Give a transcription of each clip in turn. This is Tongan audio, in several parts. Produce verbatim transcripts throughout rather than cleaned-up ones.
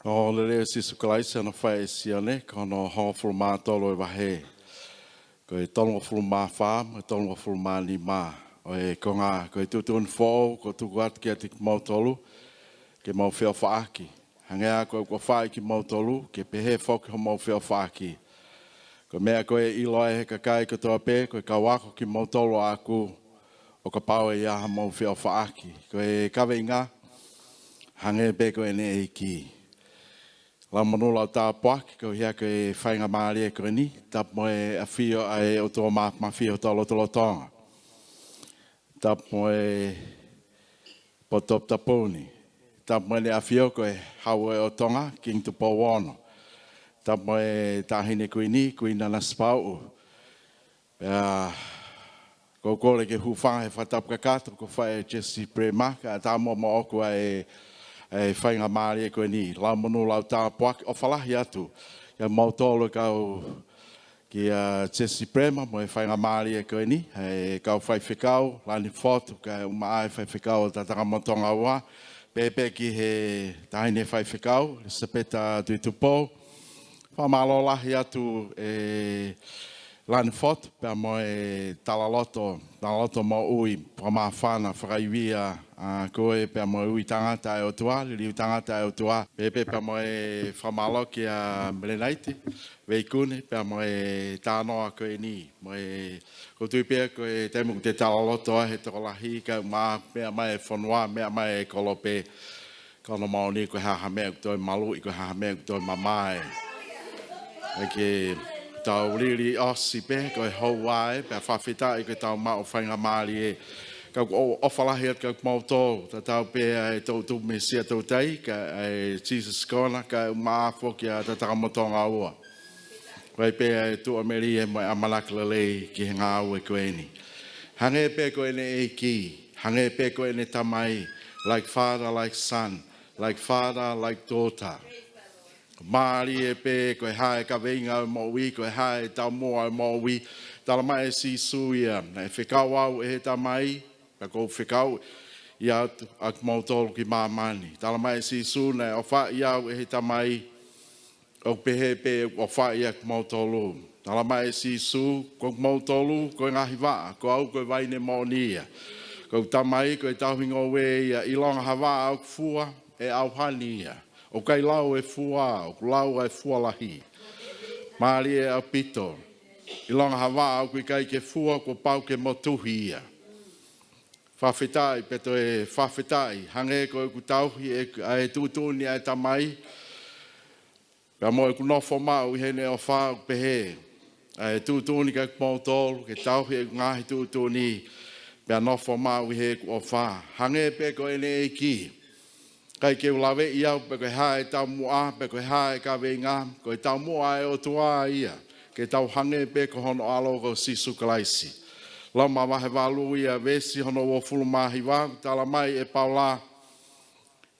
ʻO lele ʻo Sīsū Kalaisi ʻa hono fai ʻe Sione, ko hono hongofulu mā tolu ʻo e vahe. Ko e tolungofulu mā fā, mo e tolungofulu mā nima ʻo e konga, ko e tuʻutuʻuni foʻou, ʻoku ou tuku atu kiate kimoutolu, ke mou feʻofaʻaki. Hangē ko ʻeku ʻofaʻi kimoutolu, ke pehē foki homou feʻofaʻaki. Ko e meʻa ko ē ʻe ʻilo ai ʻe he kakai kotoa pē, ko e kau ako kimoutolu ʻaʻaku, ʻo kapau ʻe ʻi ai hamou feʻofaʻaki. Ko e kaveinga, hangē pē ko ʻene ʻEiki. Lau monū lau tāpuaki, ko ia ko e faingamālie ko eni, tapu mo e ʻafio ʻa e ʻOtua Māfimafi ʻi hotau lotolotonga. Tapu mo e Potu Toputapu ni. Tapu mo ʻEne ʻAfio ko e Hau ʻo e ʻOtonga, Kingi Tupou Ono. Tapu mo e Taʻahine Kuini, Kuini Nanasipauʻu. Pea ʻoku ou kole ke u hūfanga he fakatapu kakato kuo fai ʻe Jesse Brema, kae ʻatā muʻa moʻoku ʻa e, ʻa e faingamālie ko eni. Lau monū lau tāpuaki, ʻofa lahi atu kiate kimoutolu kau kia Jesse Brema mo e faingamālie ko eni, ʻa e kau faifekau, Lani Fotu, kae ʻumaʻā e faifekau ʻo Tatakamotonga Ua, pehē pē ki he Taʻahine Faifekau, Elisapeta Tuʻitupou. Fakamālō lahi atu ʻe Lani Fotu, pea mo e talaloto, talaloto moʻui, fakamāfana, fakaivia, ʻa, ko e pea mo e ui tangata ʻa e ʻOtua, liliu tangata ʻa e ʻOtua, pehē pē pea mo e fakamālō kia Melenaite Veikune, pea mo e talanoa ko eni, mo e ʻoku ou tui pē ko e taimi ʻoku te talaloto ai he tokolahi, kae ʻumaʻā, meʻa mai e fonua, meʻa mai e kolope, ka ʻoku moʻoni ko e hā ha meʻa ʻoku toe maluʻi, ko e hā ha meʻa ʻoku toe mamae. ʻOku tau liliu ʻosi pē, ko e houa ē, pea fakafetaʻi ko ʻetau maʻu faingamālie. Ka ʻoku ou ʻofa lahi atu kiate kimoutolu, tatau pē ʻa e toʻutupu mei Siaʻatoutai, kae ʻa e Sīsū Sikona, kae ʻumaʻā foki ʻa Tatakamotonga Ua. Ko ia pē ʻa e tuʻamelie mo e ʻamanaki lelei ki he ngāue ko eni. Hangē pē ko ʻene ʻEiki, hangē pē ko ʻene Tamai, like father, like son, like father, like daughter. Mālie pē ko e hā e kaveinga ʻo e moʻui, ko e hā e taumuʻa ʻo e moʻui, talamai ʻe Sīsū ia, naʻe fekau au ʻe he Tamai, pea ʻoku ou fekau ia atu ʻa kimoutolu ki māmani. Talamai ʻe Sīsū, naʻe ʻofaʻi au ʻe he Tamai, ʻoku pehē pē ʻoku ʻofaʻi ʻa kimoutolu. Talamai ʻe Sīsū, ko kimoutolu ko e ngaahi vaʻa, ko au ko e vaine moʻoni ia. Ko ʻeku Tamai ko e tauhi ngoue ia, ʻilonga ha vaʻa ʻoku fua, ʻe ʻauha ni ia. ʻOku ʻikai lau e fua, ʻoku lau ʻa e fua lahi. Mālie ʻaupito, ʻilonga ha vaʻa ʻoku ʻikai ke fua, kuo pau ke motuhi ia. Fakafetaʻi, pea toe fakafetaʻi, hangē ko ʻeku tauhi ʻe, ʻa e tuʻutuʻuni ʻa e Tamai, pea mo ʻeku nofo maʻu ʻi heʻene ʻofa, ʻoku pehē ʻa e tuʻutuʻuni kiate kimoutolu, ke tauhi ʻeku ngaahi tuʻutuʻuni, pea nofo maʻu ʻi heʻeku ʻofa. Hangē pē ko ʻene ʻEiki, ʻikai ke u laveʻi au pe ko e hā e taumuʻa, pe ko e hā e kaveinga, ko e taumuʻa ʻa e ʻOtua ia, ke tau hangē pē ko hono ʻAlo ko Sīsū Kalaisi. Loma vahe valu ia veesi hono uofulu mā hiva, talamai ʻe Paula,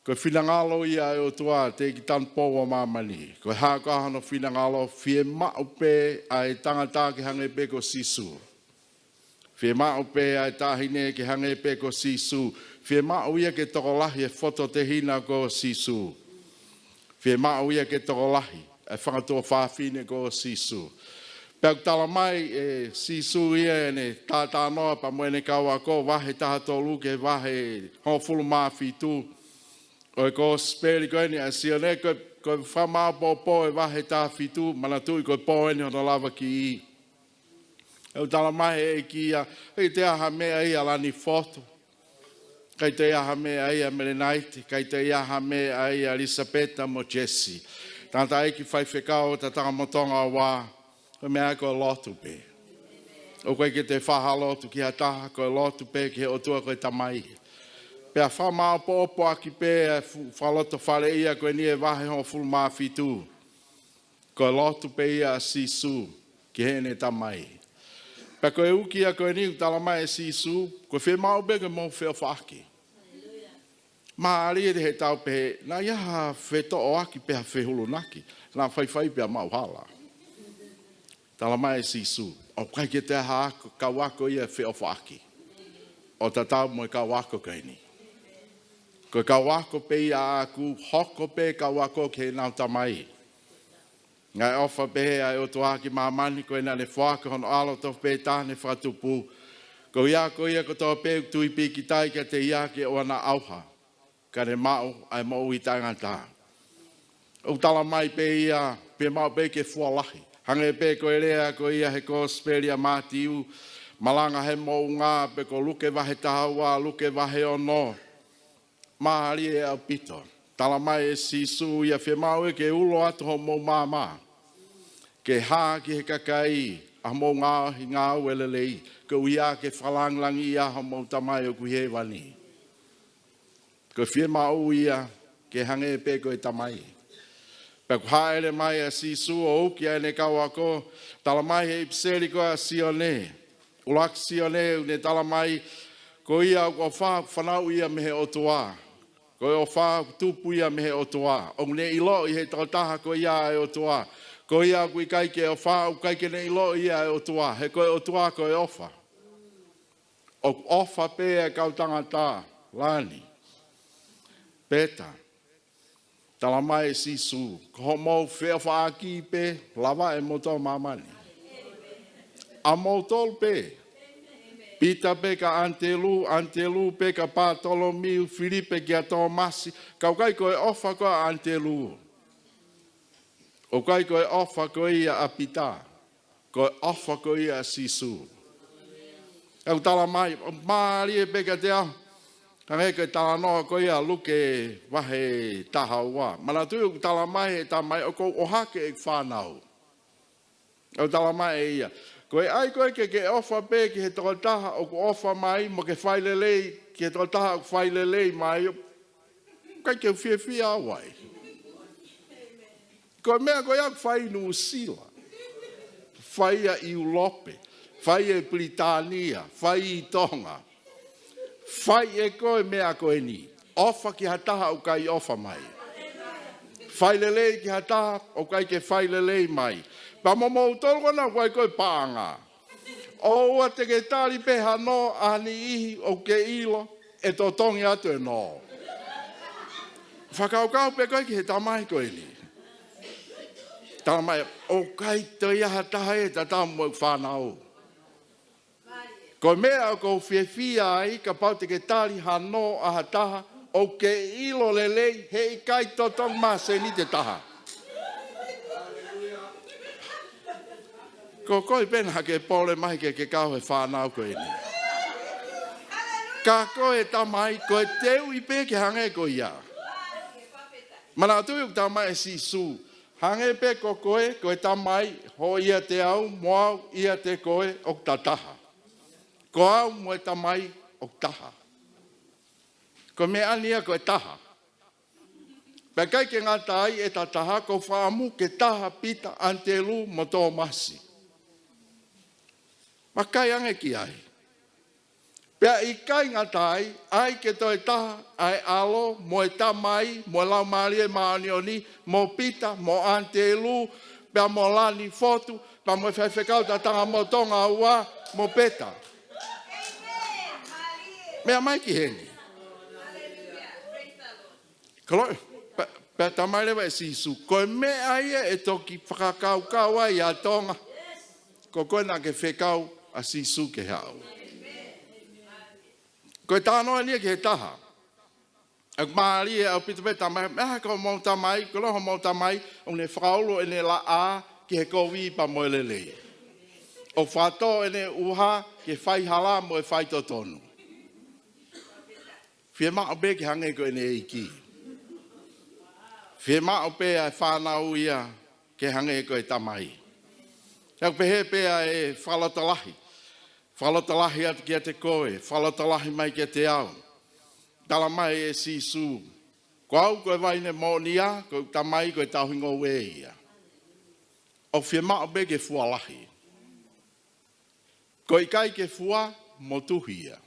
ko e finangalo ia ʻo e ʻOtua, teʻeki tanupou ʻa māmani. Ko e hā koā hono finangalo? Fiemaʻu pē ʻa e tangata ke hangē pē ko Sīsū. Fiemaʻu pē ʻa e taʻahine ke hangē pē ko Sīsū. Fiemaʻu ia ke tokolahi e fototehina ko Sīsū. Fiemaʻu ia ke tokolahi e fanga tuofāfine ko Sīsū. Pea ʻoku talamai ʻe Sīsū ia ʻene talanoa pea mo ʻene kau ako, vahe taha tolu ki he vahe hongofulu mā fitu ʻo e Kosipeli ko eni ʻa Sione, ko, ko e fakamāʻopoʻopo e vahe taha fitu, manatuʻi ko e pō eni hono lavakiʻi. ʻOku talamai ʻe he ʻEiki ia, ʻikai toe ʻi ai ha meʻa ia Lani Fotu, ʻikai toe ʻi ai ha meʻa ia Melenaite, ʻikai toe ʻi ai ha meʻa ia Elisapeta mo Jesse. Tangataʻeiki faifekau Tatakamotonga Ua, ko e meʻa ko e lotu pē. ʻOku ʻikai ke toe fai ha lotu ki ha taha, ko e lotu pē ki he ʻOtua ko e Tamai. Pea fakamāʻopoʻopo ʻaki pē ʻa e fu-, fakalotofale ia ko eni e vahe hongofulu mā fitu. Ko e lotu pē ia ʻa Sīsū ki heʻene Tamai. Pea ko e uki ia ko eni ʻoku talamai ʻe Sīsū, ko e fiemaʻu pē ke mou feʻofaʻaki. Mālie ʻi heʻetau pehē, naʻe ʻi ai ha fetoʻoaki pe ha fehulunaki, naʻa faifai pea maʻu hala. Talamai ʻe Sīsū, ʻoku ʻikai ke toe ʻi ai ha ako, kau ako ia feʻofaʻaki. ʻO tatau mo e kau ako ko eni. Ko e kau ako pē ia ʻaʻaku, hoko pē kau ako ki heʻenau tamai. Ngaahi ʻofa pehē ʻa e ʻOtua ki māmani, ko ia naʻa ne foaki hono ʻAlo tofu pē taha ne fakatupu. Ko ia, ko ia kotoa pē ʻoku tui pīkitai kiate ia ke ʻoua naʻa ʻauha, ka ne maʻu ʻa e moʻui taʻengata. ʻOku tala mai pē ia, fiemaʻu pē ke fua lahi. Hangē pē ko e lea ko ia he Kosipeli ʻa Mātiu, malanga he moʻunga, pe ko Luke vahe taha ua, Luke vahe ono. Mālie ʻaupito. Tala mai ʻe Sīsū ia, fiemaʻu ia ke ulo atu hoʻomou maama, ke hā ki he kakai ʻa hoʻomou ngā-, ngāue lelei, koeʻuhi ke fakalāngilangiʻia hoʻomou Tamai ʻoku ʻi hēvani. Ko e fiemaʻu ia ke hangē pē ko e Tamai. Pea ʻoku hāʻele mai ʻa Sīsū ʻo uki ʻa ʻene kau ako, tala mai he ʻipiseli ko ia ʻa Sione, ʻuluaki Sione, ʻoku ne tala mai, ko ia ʻoku ʻofa ʻoku fanauʻi ia mei he ʻOtua. Ko e ʻofa ʻoku tupu ia mei he ʻOtua. ʻOku ne ʻiloʻi ʻe he tokotaha ko ia ʻa e ʻOtua. Ko ia ʻoku ʻikai ke ʻofa, ʻoku ʻikai ke ne ʻiloʻi ia ʻa e ʻOtua. He ko e ʻOtua ko e ʻofa. ʻOku ʻofa pē ʻa e kau tangata, Lani, Peta. Tala mai ʻe Sīsū, ko hoʻomou feʻofaʻaki pē, lava ʻe moutolu ʻa māmani. ʻA moutolu pē. Pita pē kia ʻAnitelū, ʻAnitelū pē kia Pātolomiu, Filipe kia Tōmasi, ka ʻoku ʻikai ko e ʻofa ko ia ʻa ʻAnitelū. ʻOku ʻikai ko e ʻofa ko ia ʻa Pita. Ko e ʻofa ko ia ʻa Sīsū. ʻOku tala mai, ʻoku mālie pē kiate au. Hangē ko e talanoa ko ia Luke vahe taha ua. Manatuʻi ʻoku tala mai he Tamai ʻoku ou ʻohake ʻeku fānau. ʻOku tala mai ʻe ia, ko e ʻai ko ē ke ke ʻofa pē ki he tokotaha ʻoku ʻofa mai, mo ke fai lelei ki he tokotaha ʻoku fai lelei mai, ʻoku ʻikai ke u fiefia au ai. Ko e meʻa ko ia ʻoku fai ʻi Nuʻusila, fai ia ʻi ʻIulope, fai ia ʻi Pilitānia, fai ʻi Tonga. Fai ʻe koe e meʻa ko eni. ʻOfa ki ha taha ʻoku ʻikai ʻofa mai. Fai lelei ki ha taha ʻoku ʻikai ke fai lelei mai. Pea mo moutolu ko ena ʻoku ʻikai ko e paʻanga. ʻOua te ke tali pē hano ʻa ha niʻihi ʻoku ke ʻilo ʻe totongi atu e no. Fakakaukau pē koe ki he Tamai ko eni. Tala mai, ʻoku ʻikai toe ʻi ai ha taha ʻe tatau mo e fānau. Ko e meʻa ʻoku ou fiefia ai, kapau te ke tali hano ʻa ha taha ʻoku ke ʻilo lelei, heʻikai totongi mā seniti ʻe taha. Ko koe pē naʻa ke pole mai ke ke kau he fānau ko eni. Ka ko e Tamai, ko e teuʻi pē ke hangē ko ia. Manatuʻi ʻoku tala mai ʻe Sīsū, hangē pē ko koe, ko e Tamai, hoko ʻiate au, mo au ʻiate koe, ʻoku ta taha. Ko au mo e Tamai ʻoku taha. Ko e meʻa ni ia ko e taha. Pea ʻikai ke ngata ai ʻeta taha, ʻoku ou fakaʻamu ke taha Pita, ʻAnitelū mo Tōmasi. Vakai ange ki ai. Pea ʻikai ngata ai, ʻai ke toe taha ʻa e ʻAlo, mo e Tamai, mo e Laumālie Māʻoniʻoni, mo Pita, mo ʻAnitelū, pea mo Lani Fotu, pea mo e faifekau tatanga mo Tonga ua, mo Peta. Meʻa mai ki heni. Koloe, pea, pea tala mai leva ʻe Sīsū, ko e meʻa ia ʻe toki fakakaukau ai ʻa Tonga. Ko koe naʻa ke fekau ʻa Sīsū ke haʻu. Ko e talanoa ni ia ki he taha. ʻOku mālie ʻaupito pē tala mai, meʻa ko hoʻomou Tamai, ko e ʻilo hoʻomou Tamai, ʻoku ne fakaʻulo ʻene laʻā ki he kovi pea mo e lelei. ʻOku fakatō ʻene ʻuha ki he faihala mo e faitotonu. Fiemaʻu pē ke hangē ko ʻene ʻEiki. Fiemaʻu pē ʻa e fānau ia ke hangē ko e Tamai. ʻOku pehē pē ʻa e fakalotolahi. Fakalotolahi atu kiate koe, fakalotolahi mai kiate au. Tala mai ʻe Sīsū, ko au ko e vaine moʻonia, ko e Tamai ko e tauhi ngoue ia. ʻOku fiemaʻu pē ke fua lahi. Ko e ʻikai ke fua, motuhi ia.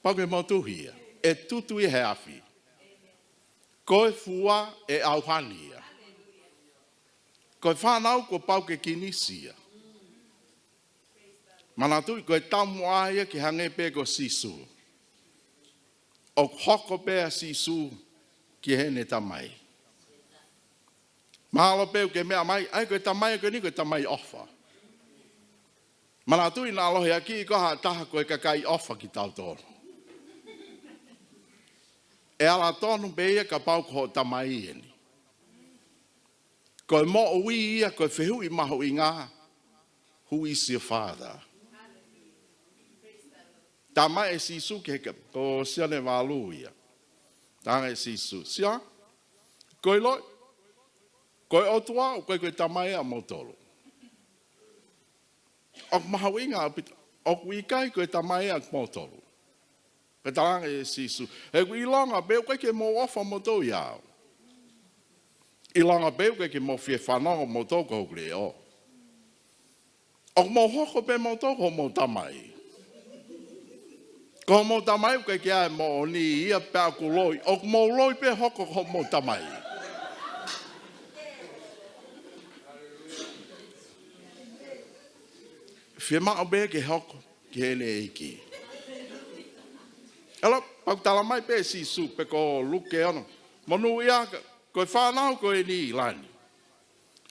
Pau ke motuhi ia. ʻE tutu ia he afi. Ko e fua ʻe ʻauha ni ia. Ko e fānau kuo pau ke kinisi ia. Manatuʻi ko e taumuʻa ia ke hangē pē ko Sīsū. ʻOku hoko pē ʻa Sīsū ki heʻene Tamai. Mahalo pē ʻoku ke meʻa mai, ʻa ia ko e Tamai ko eni ko e Tamai ʻofa. Manatuʻi naʻa lohiakiʻi koe ʻe ha taha ko e kakai ʻofa kitautolu. ʻE ala tonu pē ia kapau ko hoʻo tamai eni. Ko e moʻui ia, ko e fehuʻi mahuʻinga, who is your father? Talamai ʻe Sīsū ki he ka-, ko Sione valu ia. Talamai ʻe Sīsū, Sione, ko e ʻilo, ko e ʻOtua, ʻoku ʻikai ko e tamai ʻa moutolu. ʻOku mahuʻinga ʻaupito, ʻoku ʻikai ko e tamai ʻa moutolu. Pea talaange ʻe Sīsū, he ʻoku ʻilonga pē ʻoku ʻikai ke mou ʻofa moutolu ia au. ʻIlonga pē ʻoku ʻikai ke mou fie fanongo moutolu ki hoku leʻo. ʻOku mou hoko pē moutolu ko hoʻomou tamai. Ko hoʻomou tamai ʻoku ʻikai ke ʻi ai e moʻoni ia pea ʻoku loi. ʻOku mou loi pē hoko ko hoʻomou tamai. Fiemaʻu pē ke hoko ki heʻene ʻEiki. ʻAlu, pau talamai pē ʻe Sīsū pē ko Luke ono. Monūʻia, ko e fānau ko eni Lani.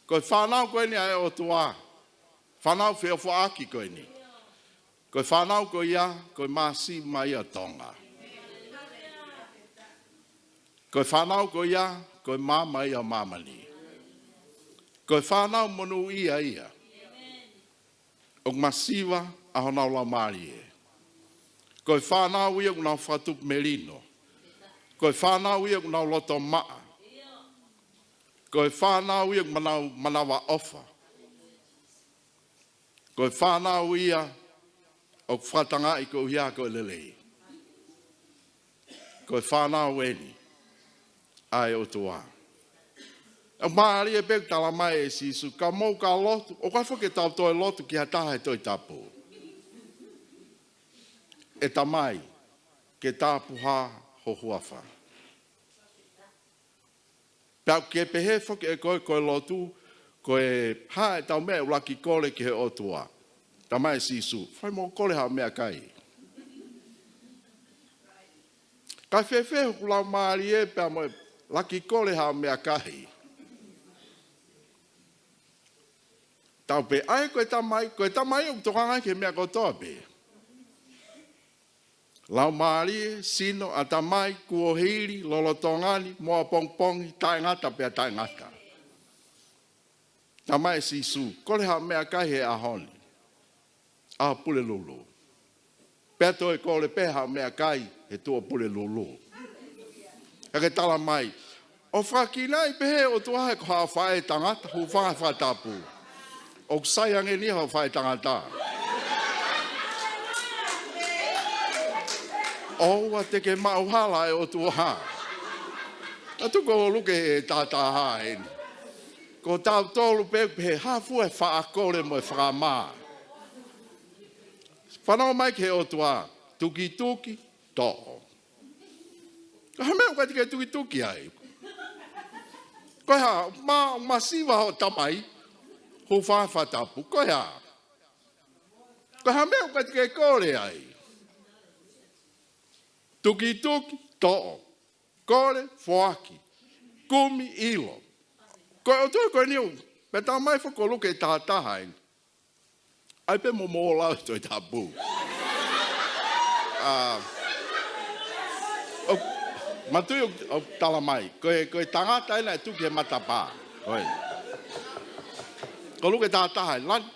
Ko e fānau ko eni ʻa e ʻOtua. Fānau feʻofaʻaki ko eni. Ko e fānau ko ia, ko e māsima ia ʻo Tonga. Ko e fānau ko ia, ko e maama ia ʻo māmani. Ko e fānau monūʻia ia. ʻOku masiva ʻa honau laumālie. Ko e fānau ia ʻoku nau fakatupu melino. Ko e fānau ia ʻoku nau loto maʻa. Ko e fānau ia ʻoku manau-, manavaʻofa. Ko e fānau ia ʻoku fakatangaʻi koeʻuhi ko e lelei. Ko e fānau eni ʻa e ʻOtua. ʻOku mālie pē ʻoku talamai ʻe Sīsū, ka mou ka lotu, ʻoku ʻikai foki ke tau toe lotu ki ha taha he Tohi Tapu. ʻE Tamai, ke tāpuhā ho huafa. Pea ʻoku ke pehē foki ʻe koe ko e lotu, ko e hā ʻetau meʻa ʻe laki kole ki he ʻOtua. Talamai ʻe Sīsū, fai mo kole haʻo meʻakai. Kae fēfē hoku laumālie pea mo e laki kole haʻo meʻakai. Tau pehē ʻa e ko e Tamai, ko e Tamai ʻoku tokanga ki he meʻa kotoa pē. Laumālie, sino, ʻatamai, kuohili, lolotonga ni, moʻunga pongipongi, taʻengata pea taʻengata. Talamai ʻe Sīsū, kole haʻo meʻakai he ʻaho ni. ʻAho Pulelulu. Pea toe kole pē haʻo meʻakai he Tuʻa Pulelulu. Ka ke talamai, ʻoku fakakinaʻi pē ʻe he ʻOtua ʻe koe haʻo faʻētangata, hūfanga he fakatapu. ʻOku sai ange eni hoʻo faʻētangata. ʻOua te ke maʻuhala ʻe ʻOtua. Atu ko Luke tahataha eni. Ko tautolu pē pehē hā fua e faʻa kole mo e fakamā. Fanongo mai ki he ʻOtua, tukituki, toʻo. Ko e hā e meʻa ʻoku ʻikai te ke tukituki ai? Ko e hā, ma, masiva hoʻo tamai, hūfanga he fakatapu. Ko e hā? Ko e hā e meʻa ʻoku ʻikai te ke kole ai? Tukituki, toʻo. Kole, foaki. Kumi, ʻilo. Ko e ʻOtua ko eni ʻoku, pea talamai foki ko Luke tahataha eni. ʻAi pē mo mo lau Tohi Tapu. ʻA, ʻo, mātuʻa ʻoku, ʻoku talamai. Ko e, ko e tangata ena ʻe tuki he matapā. Ko e. Ko Luke tahataha eni, Lani.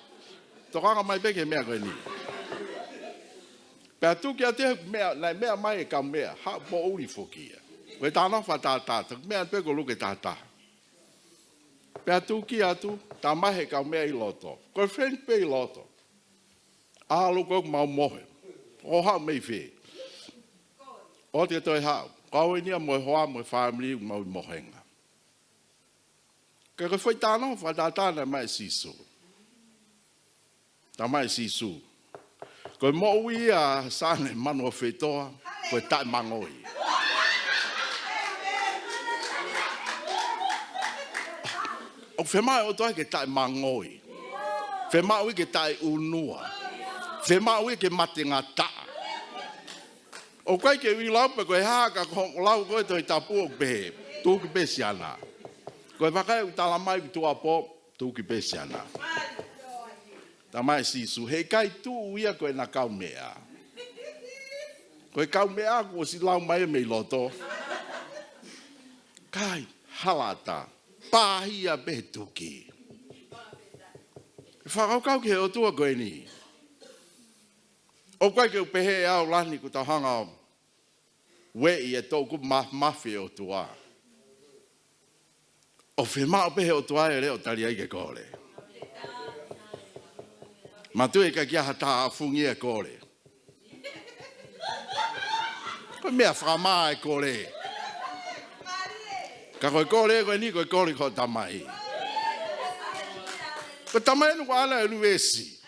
Tokanga mai pē ki he meʻa ko eni. Pea tuki atu he meʻa, naʻe meʻa mai e kaumeʻa, haʻu poʻuli foki ia. Ko e talanoa fakatātā, tuku meʻa pē ko Luke tahataha. Pea tuki atu, talamai he kaumeʻa ʻi loto. Ko e friend pē ʻi loto. ʻAlu ko ē ʻoku mau mohe. ʻO haʻu mei fē? ʻOua te ke toe haʻu. Kau eni ia mo e hoa mo e fāmili ʻoku mau ʻi mohenga. Ka ko e foʻi talanoa fakatātā naʻe ʻomai ʻe Sīsū. Talamai ʻe Sīsū. Ko e moʻui ia ʻa Sione Manuofetoa, ko e taʻemangoi. ʻOku fiemaʻu ʻe he ʻOtua ke taʻemangoi. Fiemaʻu ia ke taʻeʻunua. Fiemaʻu ia ke matengataʻa. ʻOku ʻikai ke u ʻilo pe ko e hā ka ko e lau ko ē Tohi Tapu ʻoku pehē, tuku pē siana. Ko e vakai ʻoku tala mai ʻoku tuʻuapō, tuku pē siana. Talamai ʻe Sīsū, heʻikai tuʻu ia ko ʻena kaumeʻa. Ko e kaumeʻa kuo ʻosi lau mai mei loto. Kai, halata, pāhia pē tuki. Fakakaukau ki he ʻOtua ko eni. ʻOku ʻikai ke u pehē ʻe au Lani kuo tau hanga ʻo ueʻi e toʻukupu māfimafi ʻo e ʻOtua. ʻOku fiemaʻu pē he ʻOtua e leʻo tali ai ke kole. Mātuʻa, ʻikai ke ʻi ai ha taha ʻafungi e kole. Ko e meʻa fakamā e kole. Ka ko e kole ko eni, ko e kole ko e tamai. Ko e tamai ʻoku ʻalu ʻo luvesi.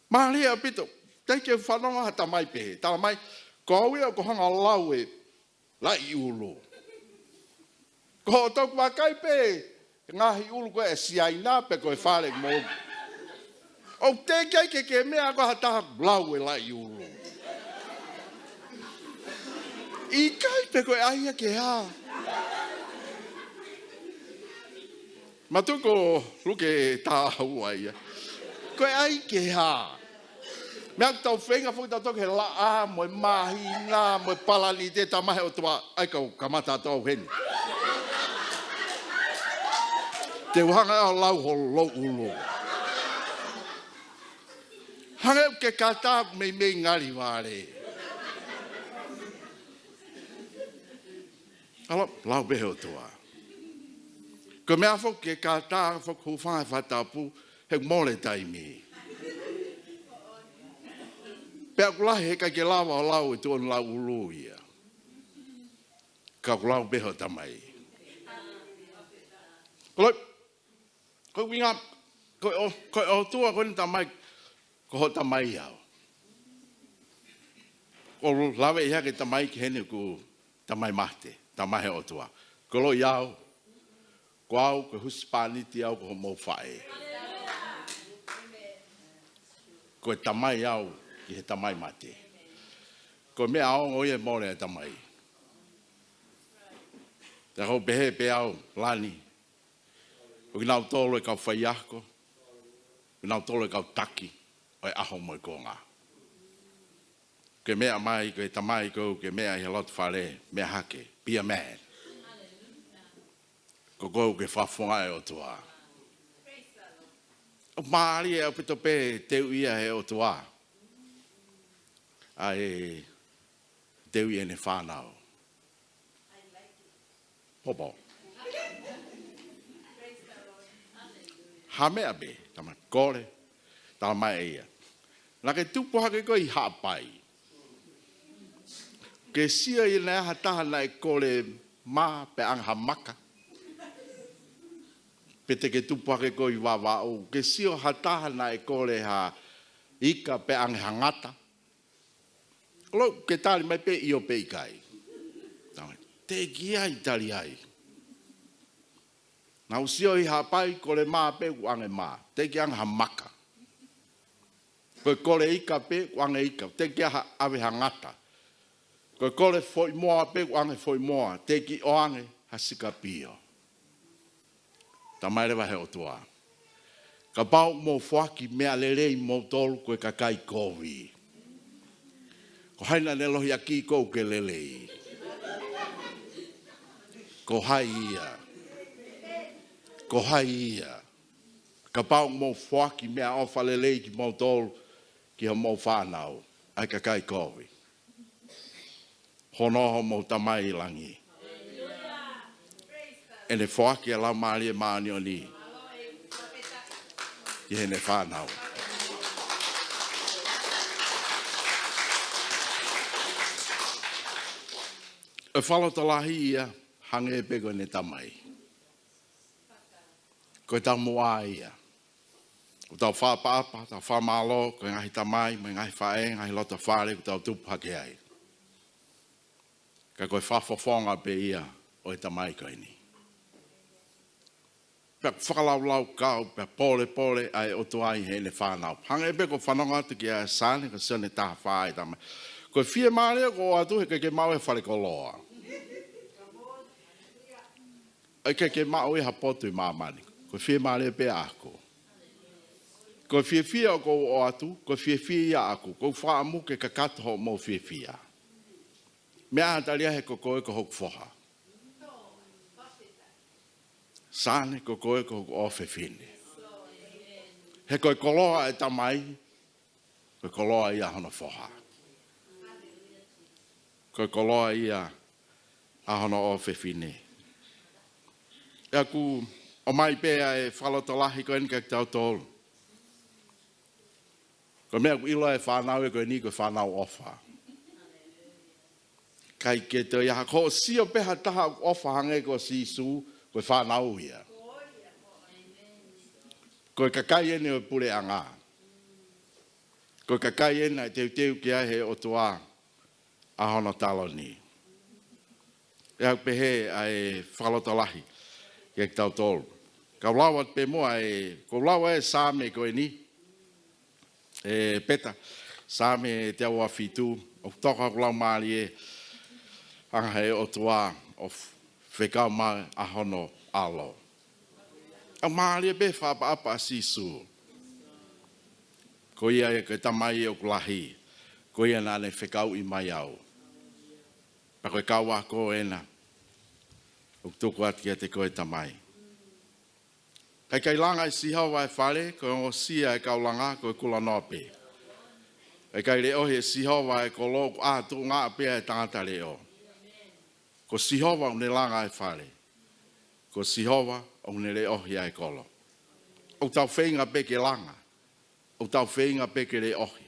Mālie ʻaupito. Teʻeki ke fanongo ha tamai pehē. Talamai, ko au ia ʻoku hanga ʻo lau e laʻi ʻulu. Ko hoʻo toki vakai pē ngaahi ʻulu ko ē ʻa Siaina pe ko e fale mo. ʻOku teʻeki ai ke ke meʻa ko ha taha lau e laʻi ʻulu. ʻIkai pe ko e ʻai ia ke hā. Mātuʻa, ko Luke taha ua ia. Ko e ʻai ke hā. Meʻa ʻoku tau feinga foki tautolu ke laʻā mo e māhina mo e palani, te tamai he ʻOtua, ʻai kau kamata atu au heni. Te u hanga ʻo lau ho lou ʻulu. Hangē ʻoku ke kātā meimei ngali vale. ʻAlu, lau pē he ʻOtua. Ko e meʻa foki ke kātā foki hūfanga he fakatapu, he ʻoku mole taimi. Pea ʻoku lahi heʻikai ke lava ʻo lau e tuʻu ʻo lau ʻulu ia. Ka ʻoku lau pē ho tamai. ʻAlu, ko e ʻuhinga, ko e ʻo-, ko e ʻOtua ko eni tamai, ko ho tamai au. ʻOku lave ia ki he tamai ki heni ʻoku tamai mate, tamai he ʻOtua. Ko e ʻilo ia au, ko au, ko e husepāniti au, ko hoʻomou faʻē. Ko e tamai au ki he tamai mate. Ko e meʻa ongo ia ʻe mole e tamai. Te u pehē pē au, Lani, ʻo kinautolu e kau faiako, kinautolu e kau taki ʻo e ʻaho mo e kuonga. Ke meʻa mai, ko e tamai ko ē ke meʻa ʻi he loto fale, meʻa hake, be a man. Ko koe ʻoku ke fakafofonga e ʻOtua. ʻOku mālie ʻaupito pē teuʻi ia he ʻOtua. ʻA e teuʻi ʻene fānau. Popo. Ha meʻa pē, talamai kole, talamai ʻe ia. Naʻa ke tupu hake koe ʻi Haʻapai. Ke sio ia naʻe ʻi ai ha taha naʻe kole mā pe ʻange ha maka. Pe te ke tupu hake koe ʻi Vavaʻu. Ke sio ha taha naʻe kole ha ika pe ʻange ha ngata. ʻOku ke tali mai pē ʻio pe ʻikai. Talamai, teʻeki ai tali ai. Naʻa ku sio ʻi Haʻapai, kole mā pē kuo ʻange mā. Teʻeki ʻange ha maka. Ko e kole ika pē kuo ʻange ika. Teʻeki ai ha ʻave ha ngata. Ko e kole foʻi moa pē kuo ʻange foʻi moa. Teʻeki ʻo ʻange ha sikapio. Talamai leva he ʻOtua. Kapau ʻoku mou foaki meʻa lelei moutolu ko e kakai kovi. Ko hai naʻa ne lohiakiʻi koe ke lelei? Ko hai ia? Ko hai ia? Kapau ʻoku mou foaki meʻaʻofa lelei kimoutolu ki hoʻomou fānau, ʻa e kakai kovi. Hono ʻoho mo e Tamai ʻi langi. ʻEne foaki ʻa e Laumālie Māʻoniʻoni ki heʻene fānau. ʻE fakalotolahi ia hangē pē ko ʻene tamai. Ko e taumuʻa ia. ʻOku tau fakaʻapaʻapa, tau fakamālō, ko e ngaahi tamai, mo e ngaahi faʻē, ngaahi loto fale, ʻoku tau tupu hake ai. Ka ko e fakafofonga pē ia ʻo e tamai ko eni. Pea fakalaulauloto, pea pōlepole ʻa e ʻOtua ʻi heʻene fānau. Hangē pē ko e fanongo atu kia Sane, ko Sione taha fā ʻi he tamai. Ko e fiemālie ʻoku ʻoatu he ʻikai ke maʻu e falekoloa. ʻIkai ke maʻu ia ha potu ʻi māmani. Ko e fiemālie pē ʻaʻaku. Ko e fiefia ʻoku ou ʻoatu, ko e fiefia ia ʻaʻaku. ʻOku ou fakaʻamu ke kakato hoʻomou fiefia. Meʻa ʻa tali ai he ko koe ko hoku foha. Sane, ko koe ko hoku ʻofefine. He ko e koloa ʻa e tamai, ko e koloa ia ʻa hono foha. Ko e koloa ia ʻa hono ʻofefine. ʻA ia ʻoku ʻomai pē ʻa e fakalotolahi ko eni kiate kitautolu. Ko e meʻa ʻoku ʻilo ai e fānau ia ko eni ko e fānau ʻofa. ʻIkai ke toe ʻi ai ha, ko hoʻo sio pē ha taha ʻoku ʻofa hangē ko Sīsū, ko e fānau ia. Ko e kakai eni ʻo e puleʻanga. Ko e kakai eni naʻe teuteu ki ai he ʻOtua ʻa hono taloni. ʻA ia ʻoku pehē ʻa e fakalotolahi kiate kitautolu. Kau lau atu pē muʻa e, kau lau e Saame ko eni. ʻE Peta, Saame teau ua fitu, ʻoku toka hoku laumālie, ʻa e ʻOtua ʻoku fekau mai ʻa hono ʻAlo. ʻOku mālie pē fakaʻapaʻapa ʻa Sīsū. Ko ia ia ko e Tamai ʻoku lahi, ko ia naʻa ne fekauʻi mai au. Pea ko e kau ako ena, ʻoku tuku atu kiate koe Tamai. ʻIkai ke langa ʻe Sihova e fale, ko e ongosia e kau langa, ko e kulanoa pē. ʻIkai leʻohi ʻe Sihova e kolo, ʻoku ʻā tuʻunga pē ʻa e tangata leʻo. Ko Sihova ʻoku ne langa e fale. Ko Sihova ʻoku ne leʻohi ʻa e kolo. ʻOku tau feinga pē ke langa. ʻOku tau feinga pē ke leʻohi.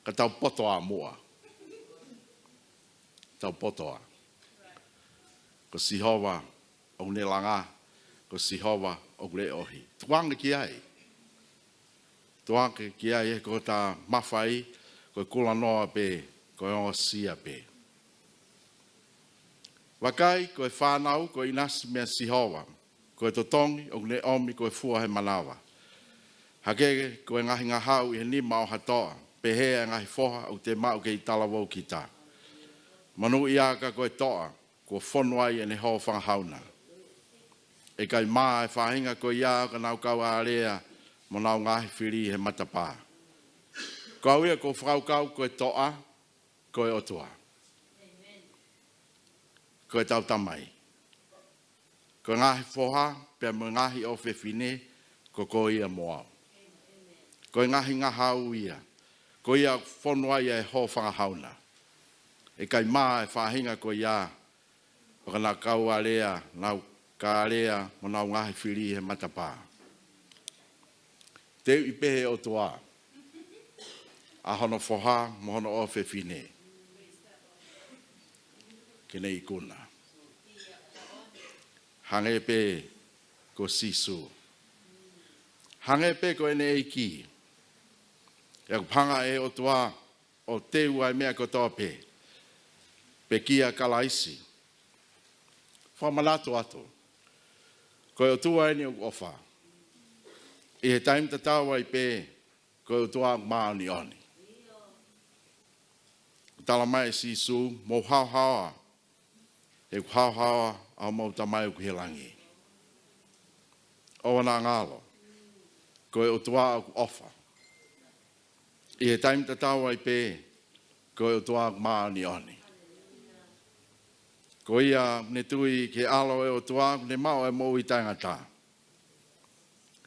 Ka tau poto ā muʻa. Tau poto ā. Ko Sihova ʻoku ne langa, ko Sihova ʻoku leʻohi. Tukuange ki ai. Tukuange ki ai he ko hota mafai, ko e kulanoa pē, ko e ongosia pē. Vakai, ko e fānau, ko e ʻinasi meia Sihova, ko e totongi, ʻoku ne ʻomi, ko e fua he manava. Hangē ko e ngaahi ngahau ʻi he nima ʻo ha toʻa, pehē ʻa e ngaahi foha, ʻoku te maʻu kei talavou kita. Monūʻia ka ko e toʻa, kuo fonu ai ʻene hōfanga hauna. ʻE ʻikai mā e faʻahinga ko ia ʻo ka nau kau alea mo nau ngaahi fili he matapā. Ko au ia ʻoku ou fakakaukau ko e toʻa, ko e ʻOtua. Ko e tau tamai. Ko e ngaahi foha, pea mo e ngaahi ʻofefine, ko koe ia mo au. Ko e ngaahi ngahau ia. Ko ia ʻoku fonu ai ʻa e hōfanga hauna. ʻE ʻikai mā e faʻahinga ko ia, ʻo ka nau kau alea, nau kau alea, mo nau ngaahi fili he matapā. Teuʻi pē he ʻOtua, ʻa hono foha, mo hono ʻofefine. Ke ne ikuna. Hangē pē ko Sīsū. Hangē pē ko ʻene ʻEiki. ʻE ʻoku hanga ʻe he ʻOtua ʻo teu ʻa e meʻa kotoa pē. Pekia Kalaisi. Fakamanatu atu. Ko e ʻOtua eni ʻoku ʻofa. ʻI he taimi tatau ai pē, ko e ʻOtua ʻoku māʻoniʻoni. Tala mai ʻe Sīsū, mou haohaoa. He ʻoku haohaoa ʻa homou Tamai ʻoku ʻi he langi. ʻOua naʻa ngalo. Ko e ʻOtua ʻoku ʻofa. ʻI he taimi tatau ai pē, ko e ʻOtua ʻoku māʻoniʻoni. Ko ia ne tui ki he ʻAlo ʻo e ʻOtua, ne maʻu e moʻui taʻengata.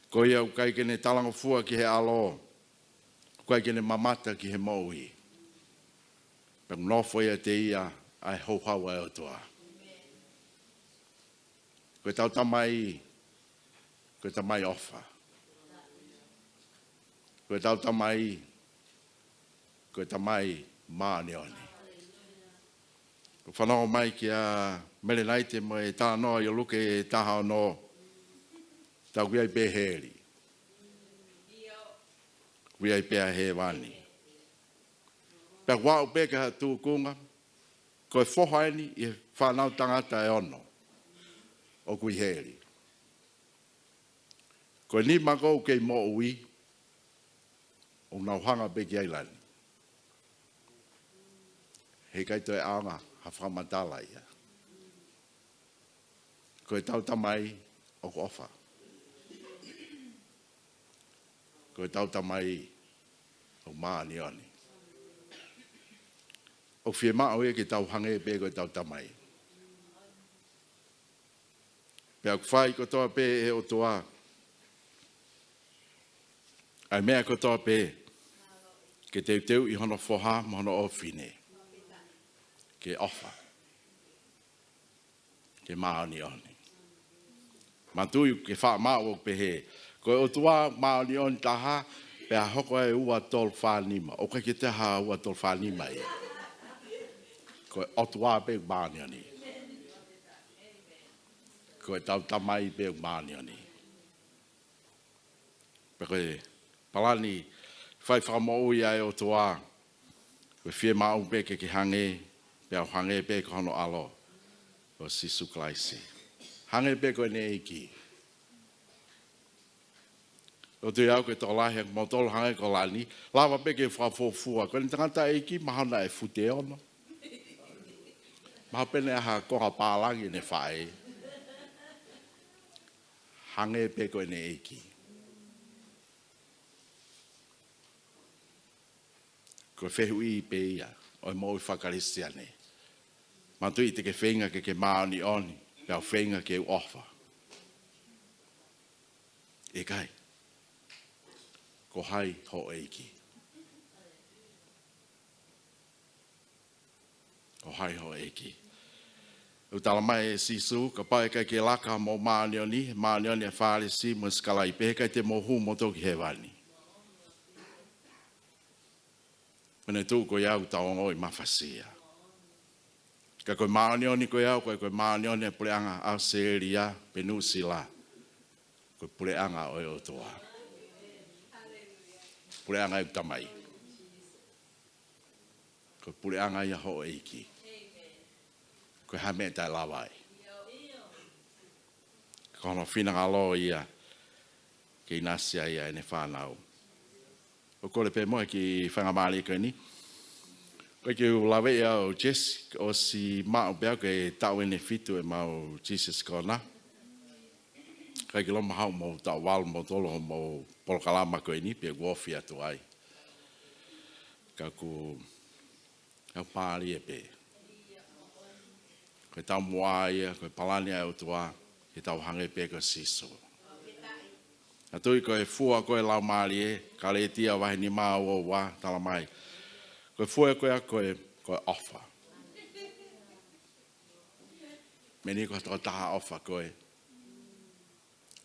Ko ia ʻoku ʻikai ke ne talangofua ki he ʻAlo, ʻoku ʻikai ke ne mamata ki he moʻui. Pea ʻoku nofo ʻiate ia ʻa e houhau ʻa e ʻOtua. Ko e tau tamai, ko e tamai ʻofa. Ko e tau tamai, ko e tamai māʻoniʻoni. ʻOku fanongo mai kia Melenaite mo e talanoa ʻi ʻo Luke taha ono, tau ui ai pē heli. Ui ai pē ʻa hēvani. Pea ʻoku aʻu pē ki ha tūkunga, ko e foha eni ʻi he fānau tangata ʻe ono, ʻoku ʻi heli. Ko e nima ʻoku kei moʻui, ʻoku nau hanga pē ki ai lani. heʻikai toe ʻaonga ha fakamatala ia. Ko ʻetau Tamai ʻoku ʻofa. Ko ʻetau Tamai ʻoku māʻoniʻoni. ʻOku fiemaʻu ia ke tau hangē pē ko ʻetau Tamai. Pea ʻoku fai kotoa pē ʻe he ʻOtua ʻa e meʻa kotoa pē ke teuteuʻi hono foha mo hono ʻofefine ke ʻofa, ke māʻoniʻoni. Manatuʻi ke faʻa maʻu ʻoku pehē, ko e ʻOtua māʻoniʻoni taha, pea hoko ʻa e ua tolu fā nima. ʻOku ʻikai ke toe ha ua tolu fā nima ia. Ko e ʻOtua pē māʻoniʻoni. Ko ʻetau Tamai pē māʻoniʻoni. Pea ko e palani fai fakamoʻui ʻa e ō toa, ko e fiemaʻu pē ke ke hangē, pea u hangē pē ko hono ʻAlo, ko Sīsū Kalaisi. Hangē pē ko ʻene ʻEiki. ʻOku tui au ko e tokolahi ʻa kimoutolu hangē ko Lani, lava pē ke fakafuofua. Ko ʻene tangataʻeiki, mahalo naʻe fute ono. Mahalo pē naʻe ʻi ai ha konga pālangi ʻene faʻē. Hangē pē ko ʻene ʻEiki. Ko e fehuʻi pē ia ʻo e moʻui faka-Kalisitiane. Manatuʻi te ke feinga ke ke māʻoniʻoni, pea u feinga ke u ʻofa. ʻIkai. Ko hai hoʻo ʻEiki? Ko hai hoʻo ʻEiki? ʻOku tala mai ʻe Sīsū, kapau ʻe ʻikai ke laka hoʻomou māʻoniʻoni, māʻoniʻoni ʻa e Fālesi mo e sikalaipe, he ʻikai te mou hū moutolu ki hēvani. Pea ne tuʻu ko ia ʻoku tau ongoʻi mafasia. Ka ko e māʻoniʻoni ko ia, ko e, ko e māʻoniʻoni ʻa e puleʻanga ʻAositelēlia pe Nuʻusila. Ko e puleʻanga ʻo e ʻOtua. Puleʻanga ʻo e Tamai. Ko e puleʻanga ia hoʻo ʻEiki. Ko e hā e meʻa ʻe taʻelava ai? Ko hono finangalo ia ke ʻinasi ai ʻa ʻene fānau. ʻOku ou kole pē mo e kiʻi faingamālie ko eni. ʻOku ʻikai ke u laveʻi au Jesse, ʻosi maʻu pē au ke taʻu ʻeni ʻe fitu ʻemau Jesus Corner. ʻIkai ke loma haʻu mo taʻu valu moutolu hoʻomou polokalama ko eni, pea ʻoku ou ofi atu ai. Ka ʻoku ʻoku mālie pē. Ko e taumuʻa ia, ko e palani ʻa e ʻOtua, ke tau hangē pē ko Sīsū. Manatuʻi ko e fua ko e Laumālie, Kalētia vahe nima ua ua, tala mai. Ko e fua ko ia ko e, ko e ʻofa. Meʻa ni ko e tokotaha ʻofa ko e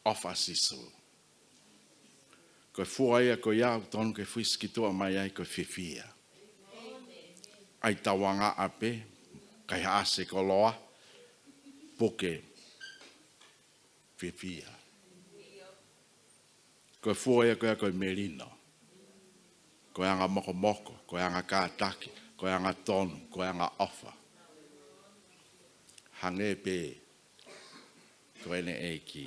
ʻofa ʻa Sīsū. Ko e fua ia ko ia ʻoku totonu ke fusi ki tuʻa mai ai ko e fiefia. ʻAi tauangaʻa pē, kaihaʻasi e koloa, puke, fiefia. Ko e fua ia ko ia ko e melino. Ko e anga mokomoko, ko e anga kātaki, ko e anga tonu, ko e anga ʻofa. Hangē pē ko ʻene ʻEiki.